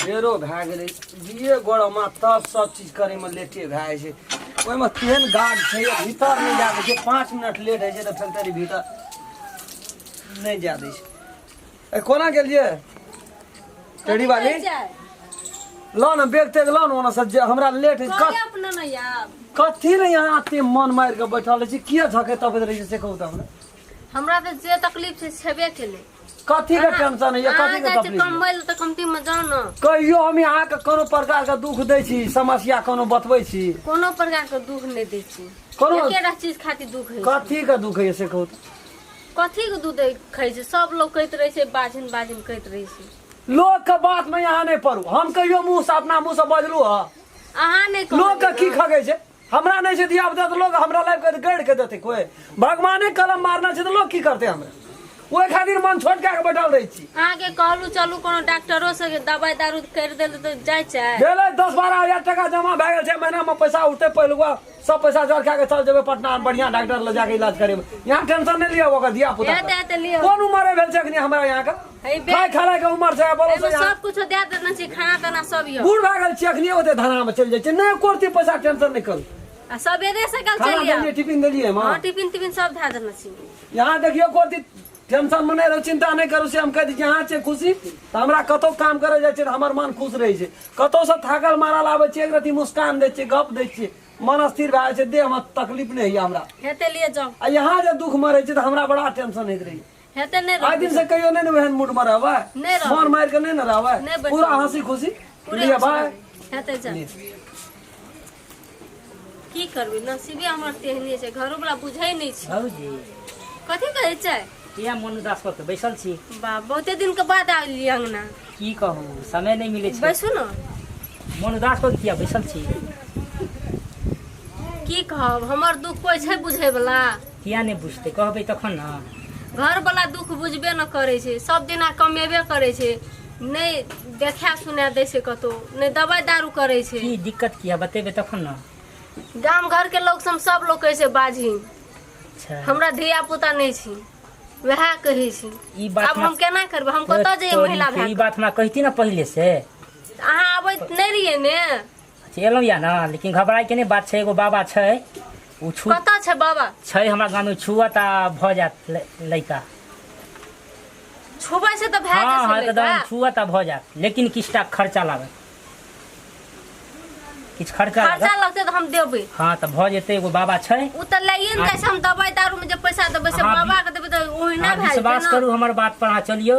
बेरो भए गेलै दिए गोड़मा तब सब चीज करैमे लेटे भए जाइ छै। ओहिमे तेहन गार्ड छै, भीतर नहि जा दै छै। 5 मिनट लेट होइ छै तऽ फैक्टरी भीतर नहि जा दै छै। ए, कोना गेलियै टेढ़ी वाली? लो ने बैग तेग लो ने ओना से जे हमरा लेट होइ छै। अपना नहीं आब। कथी ने यहाँ एते मन मारि कऽ बैठल रहै छी? किया झके तपैत रहै छै से कहू तऽ हमरा। हमरा तऽ जे तकलीफ छै छेबे केलै। कथी के टेंशन है? कथी के जाइ छी तकलीफ? कमबै लए तऽ कमती मे जाउ ने। कहियो हम अहाँके कोनो प्रकार के दुख दै छी, समस्या कोनो बतबै छी? कोनो प्रकार के दुख नहि दै छी। कोनो एकेटा चीज खातिर दुख होइ छै। कथी के दुख है से कहू तऽ? कथी के दूध खाइ छै? सब लोग कहैत रहै छै बाझिन बाझिन कहैत रहै छै। लोग के बात में यहाँ नहीं पड़ू। हम कहियो मुंह से अपना मुंह से बजलू ह? अहाँ नहि लोग के की कहलियै ने। खगै छै? हमरा नहीं छै धिया पुता तऽ लोग हमरा लाइफ के गढ़ के देतै? कोई भगवाने कलम मारना छै तऽ लोग की करतै हमरा? ओहि खातिर मन छोट कए के बैठल रहै छी। अहाँके कहलू चलू कोनो डॉक्टरो से दवाई दारू करि देल तऽ जाइ छै। भेलै 10-12 हजार टका जमा भए गेल छै। महीना में पैसा उठतै पहिलुआ, सब पैसा जड़ खा के चल जेबै पटना, बढ़िया डॉक्टर लग जाके इलाज करेबै। यहाँ टेंशन नहीं लिअ ओकर धिया पुता। हेतै हेतै लिअ। कोन उमर भेल छै अखनी हमरा यहाँ के? हे बे- खाय खाय के उमर छै बोलो एहिमे से यहाँ सब कुछ दए देने छी, खाना ताना सब यऽ। बूढ़ भए गेल छी अखनी, ओते धना में चलि जाइ छै। नहि कोरती पैसा, टेंशन नहीं करू। आ सवेरे से कल खाना चलि आउ। देलियै, टिफिन देलियै माँ? हँ, टिफिन तिफिन सब धए देने छी। यहाँ देखियौ, कोरती टेंशन में नहीं रहू, चिंता नहीं करू से हम कह दै छी। यहाँ छै खुशी तऽ हमरा कतौ काम करे जाइ छै तऽ हमर मन खुश रहै छै। कतौ से थाकल मारल आबै छियै, एक रति मुस्कान दै छियै, गप दै छियै, मन स्थिर भए जाइ छै, देह में तकलीफ नहीं होइए हमरा। हेतै, लिए जाउ। आ यहाँ जे दुख में रहै छै तऽ हमरा बड़ा टेंशन होइत रहै। हेतै, नहि आइ दिन से कहियो नहीं ने ओहन मूड में रहबै? नहि रहबै। मन मारि के नहीं ने रहबै? नहि बैठबै। पूरा हंसी खुशी। पूरे लिअ भाय। हेतै, जाउ। की करबै, नसीबे हमर तेहने छै, घरो वाला बुझै नहि छै। भौजी। कथी कहै छै? किया मन उदास कऽ के बैसल छी? बा, बहुते दिन के बाद आबलियै अंगना। की कहू, समय नहि मिलै छै। बैसू ने। मन उदास कऽ के किया बैसल छी? की कहब, हमर दुख कोइ छै बुझै वाला? किया नहि बुझतै? कहबै तखन ने। घर वाला दुख बुझबे न करै छै। सब दिना कमेबे करै छै, नहि देखा सुना दै छै कतौ, नहि दवाइ दारू करै छै। की दिक्कत किया, बतेबै तखन ने। गाम घर के लोग सब सब लोग कहै छै बाजही। अच्छा। हमरा धिया पुता नहि छी, वएह कहै छी। ई बात आब हम केना करबै? हम कतऽ जइयै महिला भए ई बात हमरा कहिती ने पहिले से। कऽ? अहाँ आबैत नहि रहियै ने। अच्छा, एलहुँ या ने, लेकिन घबराइके नहि बात छै। एगो बाबा छै, ओ छू कतऽ छै बाबा? छै हमरा गाममे, छुअत आ भऽ जायत लइका। छुबै छै तऽ भए हँ जाइ हँ छै एकदम लइका? छुअत आ भऽ जायत, लेकिन किछुटा खर्चा लागत, किछु खर्चा खर्चा लागत। लगतै तऽ हम देबै। हँ, तऽ भऽ जेतै, एगो बाबा छै। ओ तऽ लैए ने जाइ छै। हम दवाइ दारू मे जे पैसा देबै से बाबा के देबै तऽ ओहिना अहाँ भए जेतै विश्वास ने। करू, हमर बात पर अहाँ चलियौ।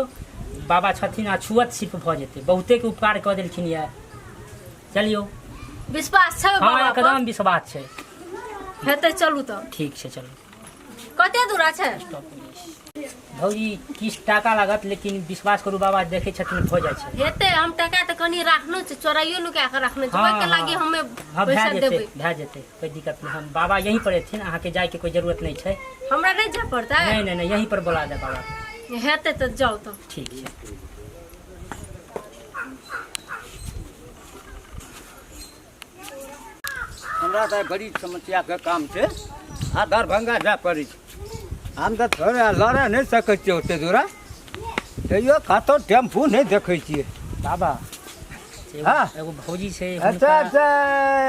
बाबा छथिन आ छुअत सिर्फ भऽ जेतै। बहुते के उपकार कऽ देलखिन यऽ, चलियौ। विश्वास छै हँ। बाबा पर? एकदम विश्वास छै। हेतै, चलू तऽ। ठीक छै, चलू। कते दूरा छै? भौजी, किछु टाका लागत, लेकिन विश्वास करू, बाबा देखै छथिन, भऽ जाइ छै। हेतै, हम टका तऽ कनि राखनो छै, चोराइयो नुका के राखने छै। ओहिके लागी हमे हँ, भए पैसा जेतै। देबै। भए जेतै, कोइ दिक्कत नहि। हम बाबा यहीं पर एथिन, अहाँके जायके कोइ जरूरत नहि छै। हमरा नहि जाय पड़तै? नहि नहि नहि, यहीं पर बोला दे बाबा। हेतै तऽ जाउ तऽ। ठीक छै। हमरा तऽ बड़ी समस्याके काम छै आ दरभंगा जाय पड़ै छै। हम तऽ थोड़े लड़े नहि सकै छियै ओते दूरा, तैयो कतहु टेम्पू नहि देखै छियै। बाबा, एगो एगो भौजी छै अच्छा। हुनका। अच्छा।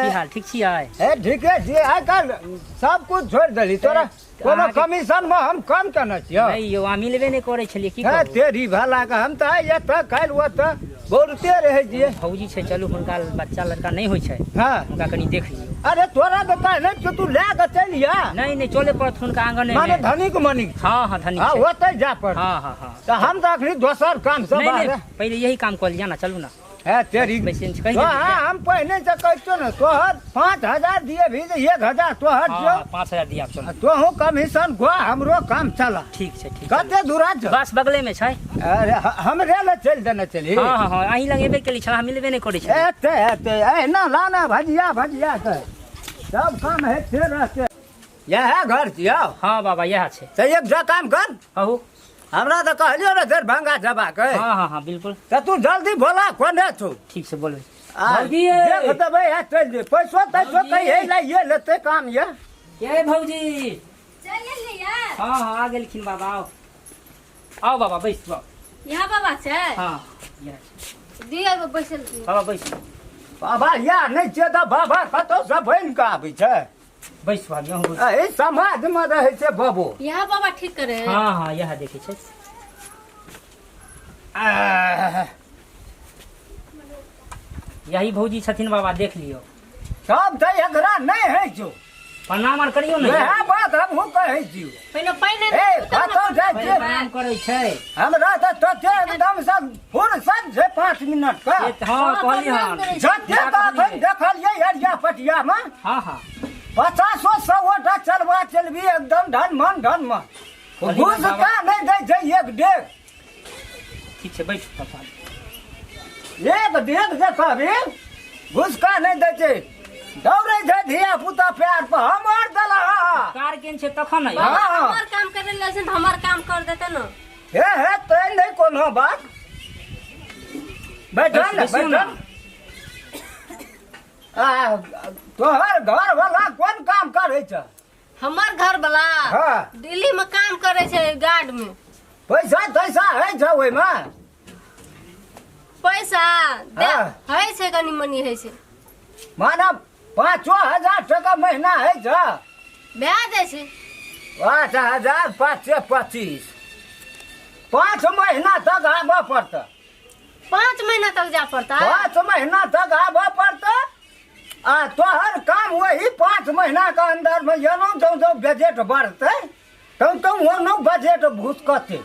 की हाल, ठीक छियै? हे, ठीके छियै। आइ काल्हि सब कुछ छोड़ि देली तोरा कोनो कमीशन मे हम कम केने छियौ? नहि यौ, अहाँ मिलबे नहि करै छलियै, की हे कहू। तेरी भला के, हम तऽ आइ एतऽ काल्हि ओतऽ दौड़ते रहै छियै। भौजी छै, चलू, हुनका बच्चा लड़का नहि होइ छै। हुनका कनि देख लियौ। अरे, तोरा तऽ कहने छियौ, तू लए कऽ चलि आ। नहि नहि, चले पड़त हुनका आंगन। माने धनिक मनिक? हँ हँ, धनिक हँ छै। ओतहि जाय पड़त। हँ हँ हँ तऽ हम तऽ अखनी दोसर काम से नहि बाहर नहि, पहिले यही काम कऽ लिअ ने, चलू ने। है तेरी बैसे कहि तो देलियै। हाँ, हम पहिने से कहै छियौ ने, तोहर 5,000 दिए भी तऽ 1,000 तोहर हँ छियौ। हँ, 5,000 दिया, चलू। तोहूँ कमीशन गो, हमरो काम चला। ठीक छै, ठीक। कते दूरा छौ? बस बगले में छै। अरे, हमरे लए चलि देने चली। हँ हँ हँ अहीं लग एबे केली छल, अहाँ मिलबे नहि करै छलियै। एते एते एहिना लाना भजिया भजिया के सब काम हेते रहते। इएह घर छियौ? हँ बाबा, इएह छै। तऽ एक काम कर। कहू। हमरा तऽ कहलियौ ने दरभंगा जबाक। हँ हँ हँ बिल्कुल। तऽ तू जल्दी बोला, कोने छौ? ठीक छै, बोलबै। आ भौजी ये। देख देबै आ चलि जेबै। पैसो तैसो भौजी। कहिए लइए लेतै काम ये। ये भौजी। चलि एलियै? हँ हँ, आ गेलखिन बाबा। आउ आउ बाबा, बैस बाबा। यहाँ बाबा छै? हँ। इएह छै। दिअ एगो बैसल छी। बाबा बैसू। बाबा या नहि छियै तऽ बाबा कतौसँ बनि कऽ आबै छै? बैसू भाभी, अहूँ बैसू। एहि समाजमे रहै छै बाबो। इएह बाबा ठीक करे? हाँ हाँ, इएह देखै छै। आह, यही भौजी छथिन बाबा, देख लियौ। तब तऽ एकरा नहि होइ छौ। प्रणाम आर करियौ ने। वएह बात हमहूँ कहै छियौ। पहिने पानि ए कतौ जाइ छियै? प्रणाम करै छै। हमरा तऽ तते एकदमसँ फुर्सत छै 5 मिनट के। से तऽ हँ, कहली हन। जतेक अखन देखलियै अरिया पटियामे, हाँ हाँ, 50-100 टा चलबा चलबी एकदम धन मन धन मन, कहली घूस बाबा। का नहि दै छै एक डेग। ठीक छै, बैठू पापा। एक डेग जे कहबी घुसका नहि दै छै, दौड़ै छै धिया पुता प्यार पर हमर दला। कार केन छै तखन ने। बाबा, हाँ। हमर काम करे लेल छै तऽ हमर काम कर देते ने। हे हे, तै नहि कोनो बात, बैठल ने। बैसू ने। बैठल। आ तोहर घर वाला कोन काम करै छ? हमर घर वाला हाँ। दिल्ली में काम करे छै गार्ड में। पैसा तैसा होइ छ ओहिमे? पैसा दे हाँ। होइ छै, कनि मनि होइ छै। माने 5,000 टका महीना होइ छ? भए जाइ छै। 5,000 5 25, 5 महीना तक आबऽ पड़तै। 5 महीना तक जा पड़ता? 5 महीना तक आबऽ पड़तै आ तोहर काम वही 5 महीना के अंदर में एनो जौं जौं बजट बढ़तै तौं तौं ओनो बजट घुसकतै।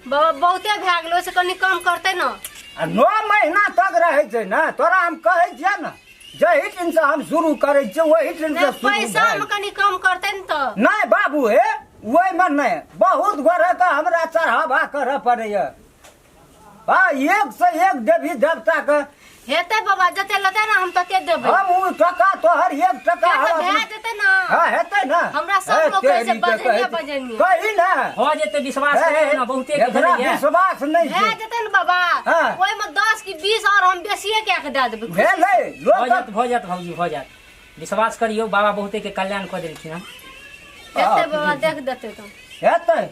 बाबा, बहुते भए गेलो से कनि कम करतै ने। आ 9 महीना तक रहै छै ने। तोरा हम कहै छियै ने, जही दिनसँ हम शुरू करै छियै ओही दिनसँ नहि, शुरू पैसा भए मे कनि कम करतै ने तऽ। नहि बाबू, हे ओहिमे नहि, बहुत गोरेके हमरा चढ़ावा करऽ पड़ैए आ एक से एक देवी देवताके। हेतै बाबा, जते लेतै ने हम तते देबै। हम ओ टका तोहर 1 टका किया तऽ हम भए अपना- जेतै ने। हाँ, हेतै ने। हमरा सब हे, लोक कहै छै, तेरी के बजनिये, कहै छै। बजनिये। कही ने। भऽ जेतै, विश्वास हे, करियौ ने, बहुते के एकरा भेलैए। विश्वास नहि भए छै। जेतै ने बाबा, हाँ। ओहिमे 10 की 20 और हम बेसिए कए के दए देबै। भेलै भऽ लोक जायत, भऽ जायत भौजी, भऽ जायत, विश्वास करियौ। बाबा बहुते के कल्याण कऽ देलखिन हन। हेतै बाबा, देख देतै तऽ हेतै।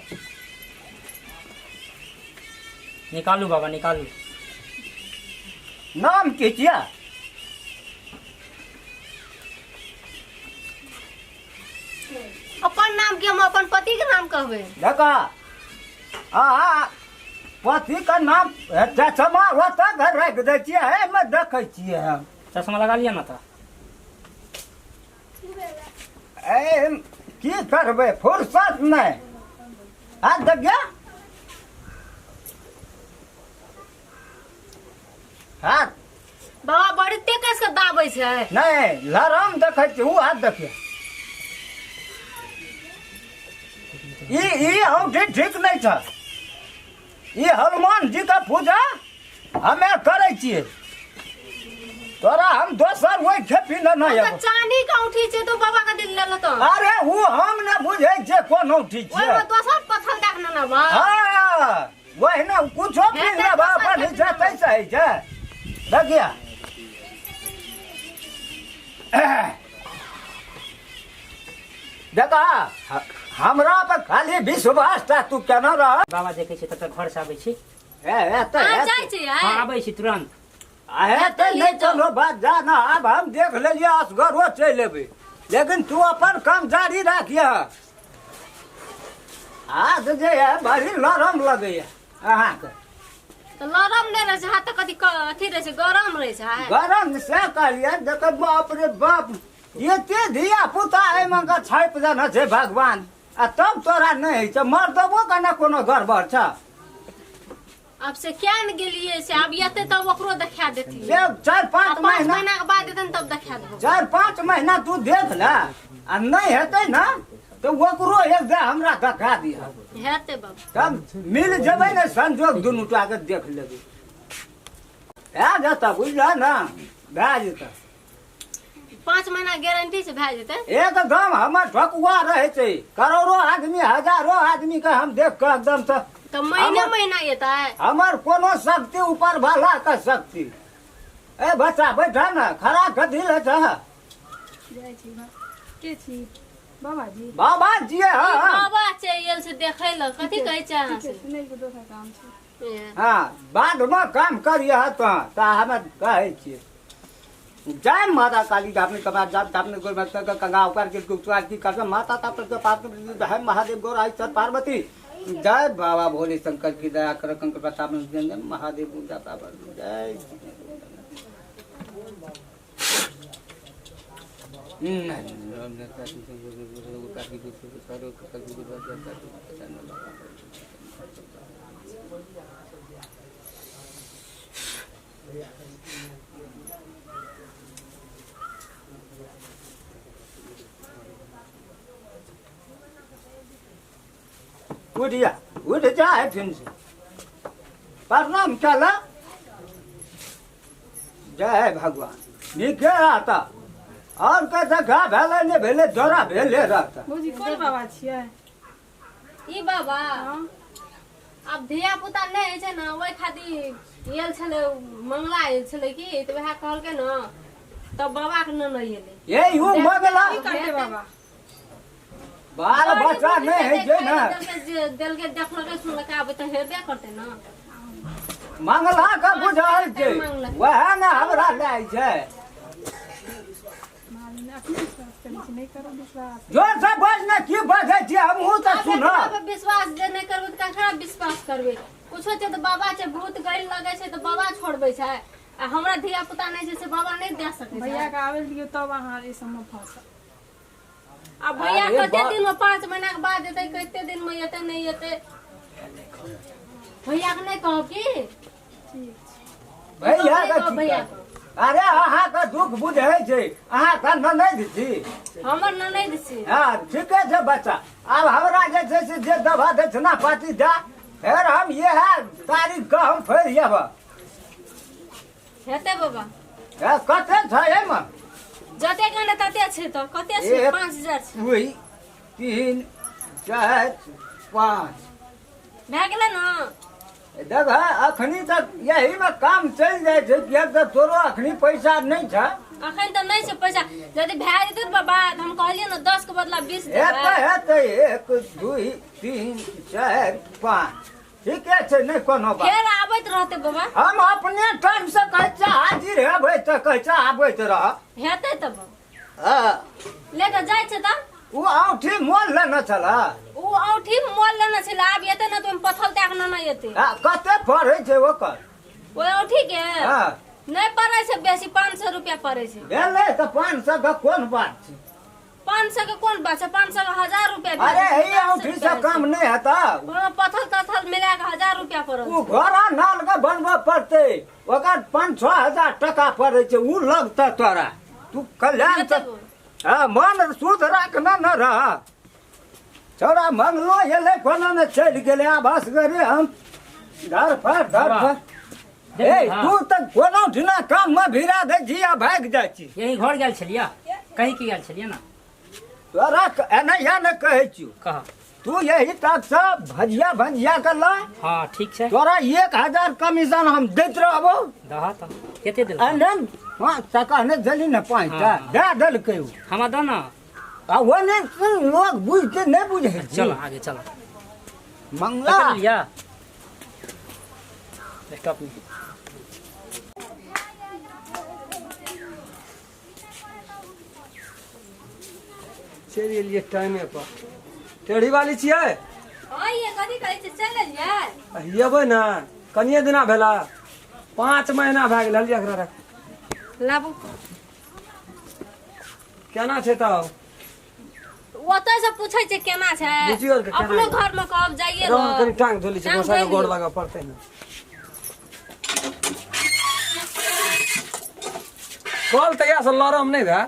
निकालू बाबा, निकालू। नाम की छियै? अपन नाम के हम अपन पति के नाम कहबै? देखा, आ पति के नाम चश्मा ओतऽ घर राखि दै छियै, एहिमे देखै छियै हम। चश्मा लगा लिअ ने तऽ। ए की करबै, फुर्सत नहि आ देखिया हाथ। बाबा, बड़ी तेकस के दाबै छै। नहि, लरम देखै छी ओ हाथ, देखियौ ई ई औंठी ठीक नहि छ। ई हनुमान जी के पूजा हमे करै छियै, तोरा हम दोसर ओहि खेपी ने नहि ओ तऽ एबो। चांदी के औंठी छै तो बाबा के दिल लेलो तो। अरे ओ हम ने बुझै छियै कोन औंठी छियै। ओहिमे दोसर पत्थर देख ने बा। हाँ, वही ने कुछो हेतै पी लेबा दोसर अपन खेपी इच्छा ने। तैसे होइ छै। देखिया देखा, हमरा पर खाली विश्वास टा तू केना रह। बाबा देखै छी, तब तक घर से आबै छी। ए एतै अहाँ एतै। जाइ छियै? हाँ, आबै छी तुरंत। आ हेतै, नहि कोनो बात, जा ने। आब हम देख लेलियै, असगरो चलि एबै, लेकिन तू अपन काम जारी राखिह। हाथ जे है बड़ी लरम लगैया अहाँके। तऽ लरम नहि रहै छै हाथ तऽ कथी अथी रहै छै, गरम रहै छै। गरम से कहलियै, देख बाप रे बाप, एते धिया पुता एहिमे के छापि देने छै भगवान, आ तब तोरा नहि होइ छै? मर्दबो के ने कोनो गड़बड़ छ। आब से क्या ने गेलियै से, आब एतै तब ओकरो देखा देतियै। से 4 आ 5 5 महीना महीना के बाद एतै ने तब देखा देबो। 4-5 महीना तू देख ले, आ नहि हेतै ने तऽ ओकरो एक दे हमरा देखा दिह। हेतै बाबा। तब मिल जेबै ने संजोग, दुनू टा के देख लेबै, भए जेतऽ, बुझलह ने, भए जेतऽ। 5 महीना गारंटी से भए जेतै? एकदम, हमर ठकुआ रहै छै, करोड़ो आदमी हजारो आदमी के हम देख कऽ एकदम से। तऽ महीने महीना एतै? हमर कोनो शक्ति ऊपर वाला के शक्ति। ए बच्चा, बैठा ने, खड़ा कथी ले छ? जाइ छी बा। के छी बाबाजी? बाबा जी। हाँ। बाबा छै, आयल छै देखै लए। कथी कहै छै अहाँ ठीके से? छै, नहि दोसर काम छै। हँ, बादमे काम करियह तो तऽ हमे कहै छियै। जय माता काली आपने कमार जाप आपने गोर मत कर कंगा उकार के गुप्तवार की कसम माता ता पर पास है महादेव गौर आई सर पार्वती। जय बाबा भोले शंकर की दया कर कंकर प्रताप महादेव पूजा जय। उठ जा, उठ जा है फिर से। प्रणाम चला। जय भगवान। नीके आता और कैसे घा भेलै नहि भेलै जोरा भेले रहता। भौजी कोन बाबा छियै? ई बाबा आब धिया पुता नहि होइ छै ने, ओहि खातिर आयल छलै, मंगला आयल छलै की तऽ वएह कहलकै ने तब बाबा के नेने एलै। ये you मंगला की करतै बाबा? बाल बच्चा नहि होइ छै ने, देलकै देखलकै सुनलकै, आब तऽ हेबे करतै ने। मंगला के बुझल छै वएह ने हमरा लै छै। जोर से बाज ने, की बाजै छियै हमहूँ तऽ सुनब। विश्वास जे नहि करबै तऽ ककरा विश्वास करबै? कुछो छै तऽ बाबा छै, भूत गैल लगै छै तऽ बाबा छोड़बै छै, आ हमरा धिया पुता नहि छै से बाबा नहि दए सकै छै। भैया के आबै दियौ तब अहाँ एहि सबमे फंसब। आ भैया कते दिन में 5 महीना के बाद एतै, कते दिन में एतै नहि एतै, भैया के नहि कहब की? भैया के अरे अहाँ के दुख बुझै छै, अहाँ के ननैद छी। हमर ननैद छी। हाँ ठीके छै बच्चा। आब हमरा जे छै से जे दवा दक्षिणा पाती दए, फेर हम इएह तारीख के हम फेर एब। हेतै बाबा। कते छै एहिमे? जते के ने तते छै। तऽ कते छै? 5000 छै। 2 3 4 5 भए गेलै ने। देख अखनी तक यही में काम चलि जाइ छै, किएक तऽ तोरो अखनी पैसा नहि छै। अखन तऽ नहि छै पैसा, यदि भए जेतै ने बाबा तऽ हम कहलियै ने 10 के बदला 20 हेतै हेतै। 1 2 3 4 5 ठीके छै, नहि कोनो बात। फेर आबैत रहतै बाबा। हम अपने टाइम से कहै छियै हाजिर हेबै तऽ कहै छै आबैत रह। हेतै तब। हँ ले कऽ जाइ छै तऽ ओ औंठी मोल लेने छल। ओ औंठी मोल लेने छलै, आब एतै ने तऽ ओहिमे पथल दए कऽ नेने एतै। कते पड़ै छै ओकर? ओहि औंठी के नहि पड़ै छै बेसी, 500 रुपया पड़ै छै। भेलै तऽ 500 के कोन बात छै? 500 के कोन बात छै? 500 के 1000 रुपया। अरे हे औंठी से काम नहि हेतौ, ओहिमे पथल तथल मिला कऽ 1000 रुपया पड़ल। ओ घोड़ा नाल के बनबऽ पड़तै, ओकर 5-6 हजार टका पड़ै छै, ओ लगतै तोरा। तू कल्याण से हाँ मन शुद्ध रखना न रह। छौड़ा मंगलो एलै कोनो ने चलि गेलै, आब असगरे हम घर पर घर पर। ए तू तऽ कोनो ठिना काम में भिड़ा दै छी आ भागि जाइ छी। यही घर गेल छलियै, कहीं की गेल छलियै ने? तोरा एनाहिया नहि कहै छियौ। कह तू यही तक से भजिया भंजिया कर ला। हाँ ठीक छै। तोरा 1000 कमीशन हम दैत रहबो। दह तऽ कते देलकै? हाँ टका नहि देली ने 5टा दए देलकै ओ। हमरा दऽ ने। आ ओ नहि लोग बुझते नहि बुझै छै। चलो आगे चलो। मंगला लिया स्टॉप में। चलि एलियै टाइमे पर। टेढ़ी वाली छियै? हाँ ये कथी कहै छै, चलि एलियै? एबै ने, कनिये दिना भेला, 5 महीना भए गेल। हलिया एकरा रख। लाबू। केना छै तब? ओतय से पूछै छै केना छै। बुझियौ ने केना अपनो छै। घर में कहब जाइए रह, कनि टांग धोली छै, टांग गोसाई के धोइ गोड़ लियौ। लागऽ पड़तै ने। कल तऽ इएह से लरम नहि भेल।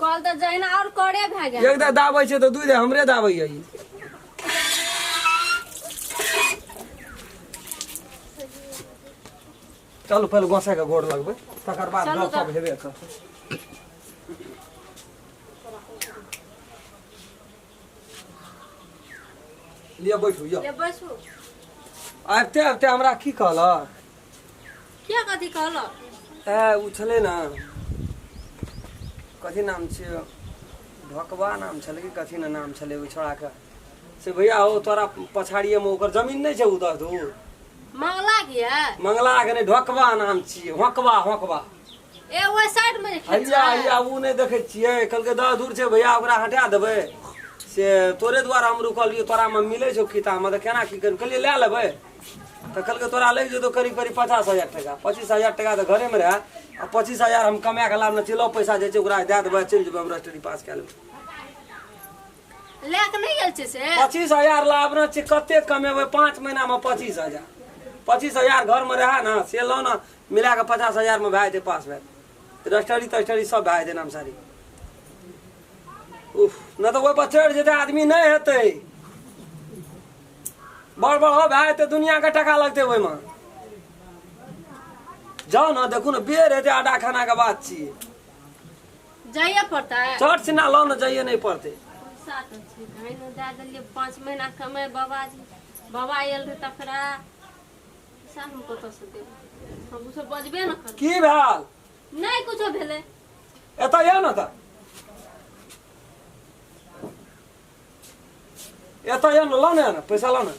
कल तऽ जहिना और करे भए गेल। एक दा दाबै छै तऽ 2 दा हमरे दाबै ई। चलू पहिले गोसाई के गोड़ लगबै, तकर बाद चलू गप सप तऽ। हेबे करतै। लिअ बैठू। यौ ले बैसू। आबिते आबिते हमरा की कहलक? किया कथी कहलक? ए ओ छलै ने, कथी नाम छियै, ढकबा नाम छलै कि कथी ने नाम छलै ओहि छोड़ाके, से भैया हो तोरा पछाड़िए में ओकर जमीन नहि छै ओ दस धूर मंगला के है मंगला के नहि ढोकबा नाम छियै होकबा होकबा ए ओहि साइड में जे खेत हैया छै हैया ओ नहि देखै छियै कहलकै दस दूर छै भैया ओकरा हटा देबै से तोरे द्वारा हम रुकलियै तोरामे मिलै छौ किताबमे तऽ केना की करू कहलियै लए लेबै तऽ कहलकै तोरा लागि जेतौ करीब करीब 50,000 टाका 25,000 टाका तऽ घरेमे रहए आ 25,000 हम कमा कऽ लाबने छी लऽ पैसा जे छै ओकरा दए देबै चलि जेबै हम रजिस्ट्री पास कए लेबै लए के नहि गेल छै से 25,000 लाबने छी कते कमेबै 5 महीनामे 25,000 25,000 घरमे रहए ने से लऽ ने मिला कऽ 50,000 मे भए जेतै पास भए रजिस्ट्री तजिस्ट्री सब भए जेतै नामसारी उफ नहि तऽ ओहिपर चढ़ि जेतै आदमी नहि हेतै बड़ बड़ हो भए जेतै दुनियाके टाका लगतै ओहिमे जाउ ने देखू ने बेर हेतै आडा खानाके बात छियै जाइए पड़तै चट सिना लऽ ने जाइए नहि पड़तै पैसा तऽ छै कहीं ने दए देलियै 5 महीना कमाइ बाबाजी बाबा आयल रहै तकरा पैसा हम कतऽसँ देबै हम ओसभ बजबे ने करबै की भेल नहि कुछो भेलै एतऽ यऽ ने तऽ एतऽ यऽ ने लऽ ने ने पैसा लऽ ने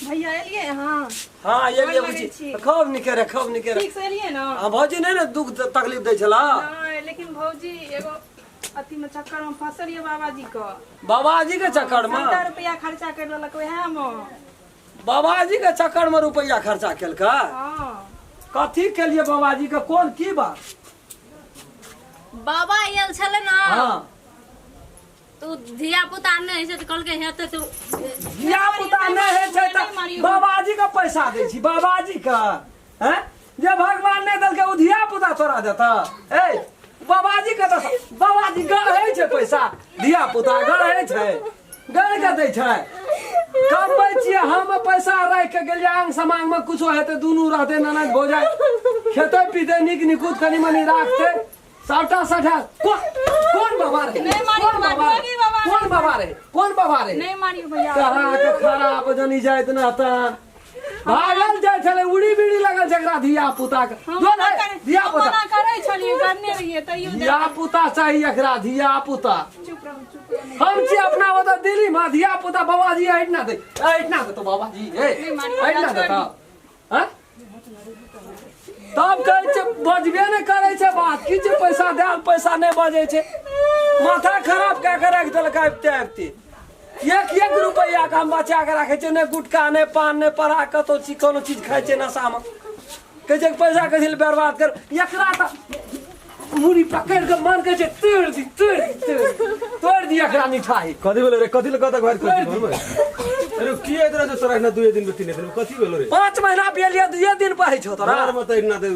भैया एलियै अहाँ हाँ एलियै गोर लगै बुझी छी। खूब निके रहे खूब निके रहे ठीक से एलियै ने हाँ भौजी नहि ने दुख तकलीफ दै छला नहि लेकिन भौजी एगो अथी में चक्कर में फंसल ये बाबाजी के बाबाजी के चक्कर में सभटा रुपया खर्चा कर लेलक वएह में बाबाजी के चक्कर में रुपया खर्चा केलका हाँ कथी केलिए बाबाजी के कोन की बात बाबा आयल छलै ने हाँ तो धिया पुता नहि होइ छै तऽ कहलकै हेतै तऽ धिया पुता नहि होइ छै तऽ बाबाजी के पैसा दै छी बाबाजी के हैं जे भगवान नहि देलकै ओ धिया पुता तोरा देता ए बाबाजी के तऽ बाबाजी गढ़ै छै पैसा धिया पुता गढ़ै छै गढ़ के दै छै कमबै छियै हम पैसा राखि के गेलियै आंग समांग मे कुछो हेतै दुनू रहतै ननद भौजाइ खेतै पीतै नीक निकुत कनि मनि राखतै सबटा सठा कोन कोन बाबा रे नहीं मारियो कोन बाबा रे जोगी बाबा कोन बाबा रे कोन बाबा रे नहीं मारियो भैया कहा के खराब जनी जाइत न तन भागल जाइ छलै उड़ी बीड़ी लगल छै एकरा धिया पुता के हम जो मना ने करै धिया हम पुता मना करै छलियै करने रहियै तैयो धिया पुता चाही एकरा धिया पुता चुप रहू चुप रहू हम छी अपना ओतऽ दिल्ली में धिया पुता बाबाजी एहिठिना दे एहिठिना देतो बाबाजी ए नहीं मारियो, एहिठिना छोड़ देतो हँ तब कहै छै बजबे नहि करै छै बात की छै पैसा देल पैसा नहि बजै छै माथा खराब कए के राखि देलक आबिते आबिते एक एक रुपैआ के हम बचा के राखै छियै नहि गुटखा नहि पान नहि पड़ा कतौ चीज कोनो चीज खाइ छै नशामे कहै छै पैसा कथी लए बर्बाद कर एकरा तऽ मुड़ी पकड़ि के मन कहै छै तोड़ि दी तोड़ि दी तोड़ि दी तोड़ि दी एकरा निठाही कथी भेलो रे कथी ले कतक भार तोड़ि दी अरे की एतना जो तोरा एना दुए दिन में तीन दिन में कथी भेलो रे 5 महीना पियलियै दुए दिन पर होइ छौ तोरा घर में त एना दे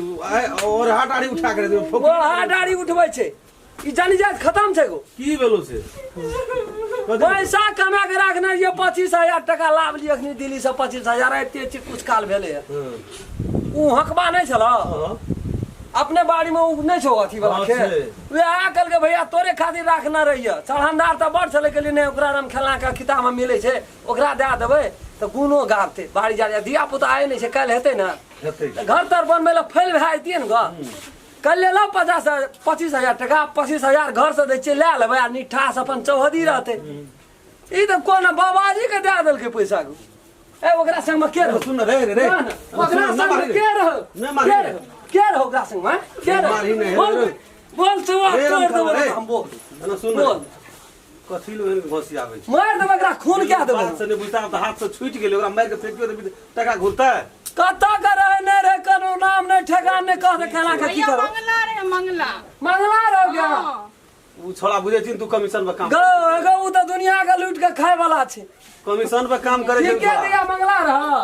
और हाट आड़ी उठा के दे ओ हाट आड़ी उठबै छै ई जानी जात खत्म छै गो की भेलो से पैसा कमा के राखने ये 25,000 टका लाभ लिए अखनी दिल्ली से 25,000 आबिते छै कुछ काल भेलै हँ उ हकबा नहि छल अपने बाड़ी में उ नहि छौ अथी वाला हाँ, खेत छै। वएह कहलकै भैया तोरे खातिर राखने रहिए चढ़ानदार तऽ बड़ छलै कहलियै नहि ओकरा राम खेलना के किताब में मिलै छै ओकरा दए देबै तऽ गुनो गाबतै बाड़ी झाड़ी धिया पुता आए नहि छै काल्हि हेतै ने हेतै तऽ घर तर बनबै लए फैल भए जैतियै ने ग काल्हि लेलहुँ 25,000 टका 25,000 घरसँ दै छियै लए लेबै आ निठास अपन चौहदी रहतै ई तऽ कोनो बाबाजी के दए देलकै पैसा गो ए ओकरा संग में के रहो सुन रे रे रे ना, ना, ओकरा ना संग में मारी के रहो ना मारी के रहो के रहो ओकरा संग में के रहो मारी नहीं, बोल रे। बोल तू रे, तोड़ देबो रे। हम बोल ना सुन बोल कथी लो एहन घोसी आबै छै मार देबो एकरा खून क्या देबो बात से नहीं बुझता तऽ हाथ से छूटि गेलै ओकरा मारि के फेकियो देबी तऽ टका घुरतै कतऽ के रहे नहि रहे कोनो नाम नहि ठेकान नहि कह दे केना के की भैया करो मंगला रे मंगला मंगला रहो गया हाँ। उ छोड़ा बुझै छी तू कमीशन पर काम गो गो उ तऽ दुनिया के लूट के खाय वाला छै कमीशन पर काम करे छै ठीके दिया मंगला रह हाँ।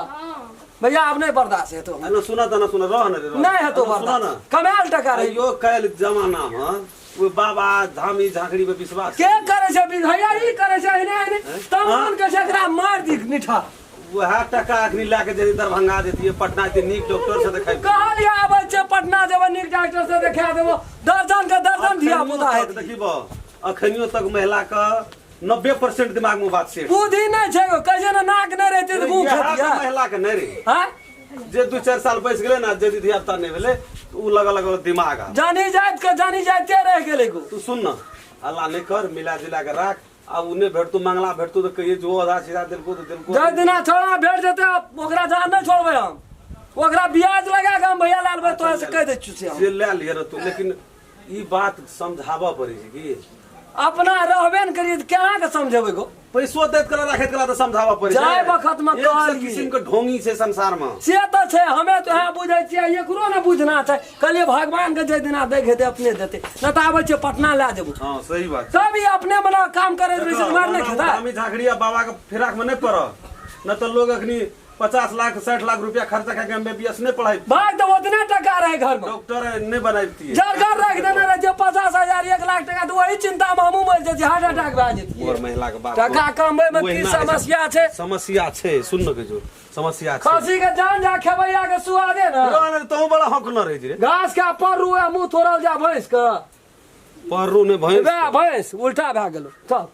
भैया आब नहि बर्दाश्त हेतो ना सुना त ना सुना रह न रे रह। नहि हेतो ना सुना बर्दाश्त न कमायल टका रही यो काल्हि जमाना में ओ बाबा धामी झांकड़ी पे विश्वास के करे छै भैया ई करे छै एहने एहने तब हाँ? मन के छै एकरा मार दी निठा वएह टका अखनी लए के जेती दरभंगा जेतियै पटना जेतियै नीक डॉक्टर से देखाइ कहलियै आबै छै पटना जेबै नीक डॉक्टर से देखा देबो दर्जन के दर्जन धिया पुता हेतै देखिबो अखनियो तक महिला के 90% दिमाग में बात सेट बुद्धि नहि छै गो कहै छै ने नाक नहि रहितै तऽ मुँह इएह तऽ खेतियै महिला के नहि रे हँ जे 2-4 साल बैस गेलै ने यदि धिया पुता नहि भेलै तऽ उ लगल लगल दिमाग आ जानी जाइत के जानी जाइते रहि गेलै गो तू सुन न हल्ला नहि कर मिला जुला के राख आब उ नहि भेटतौ मंगला भेटतौ तऽ कहिए जो आधा सीधा देलको तऽ देलको जाहि दिना छोड़ा भेट जेतै ओकरा जान नहि छोड़बै हम ओकरा ब्याज लगा के हम भैया लाल भाई तोरा से कहि दै छियौ से हम से लए लिहे रे तू लेकिन ई बात समझाबऽ पड़ै छै की अपना रहबे ने करिए तऽ केना के समझेबै गो पैसो दैत कला राखैत कला तऽ समझाबऽ पड़ै छै जाय बखत मे एक सए कहलियै। किसिम के ढोंगी छै संसार मे से तऽ छै हमे तऽ उएह बुझै छियै एकरो ने बुझना छै कहलियै भगवान के जाहि दिना दै हेतै अपने देतै नहि तऽ आबै छियै पटना लए जेबो हँ सही बात छै। तब ई अपने मने काम करैत रहै छै मार नहि खेता धामी झाँखड़ी आ बाबा के फिराक में नहीं पड़ न तो लोग अखनी 50 लाख 60 लाख रुपया खर्चा करके एमबीबीएस नहीं पढ़ाई भाग तऽ ओतने टका रहै घर मे डॉक्टर नहीं बनाबती जरगर राखि देने रहै छै 50,000 1 लाख टका तऽ वही चिंता मे हमहूँ मरि जाइ छी हार्ट अटैक भए जेतियै और महिला के बात टका कमबै मे की ओहिना होइ छै। समस्या छै समस्या छै सुन न कहियो समस्या छै खसी के जान जा खेबैया के सुआदे ने रह तहु बड़ा हक न रही रे घास के पर रुए मुंह तोड़ल जा भैंस के पहरू ने भैंस वएह भैंस उल्टा भए गेलो चल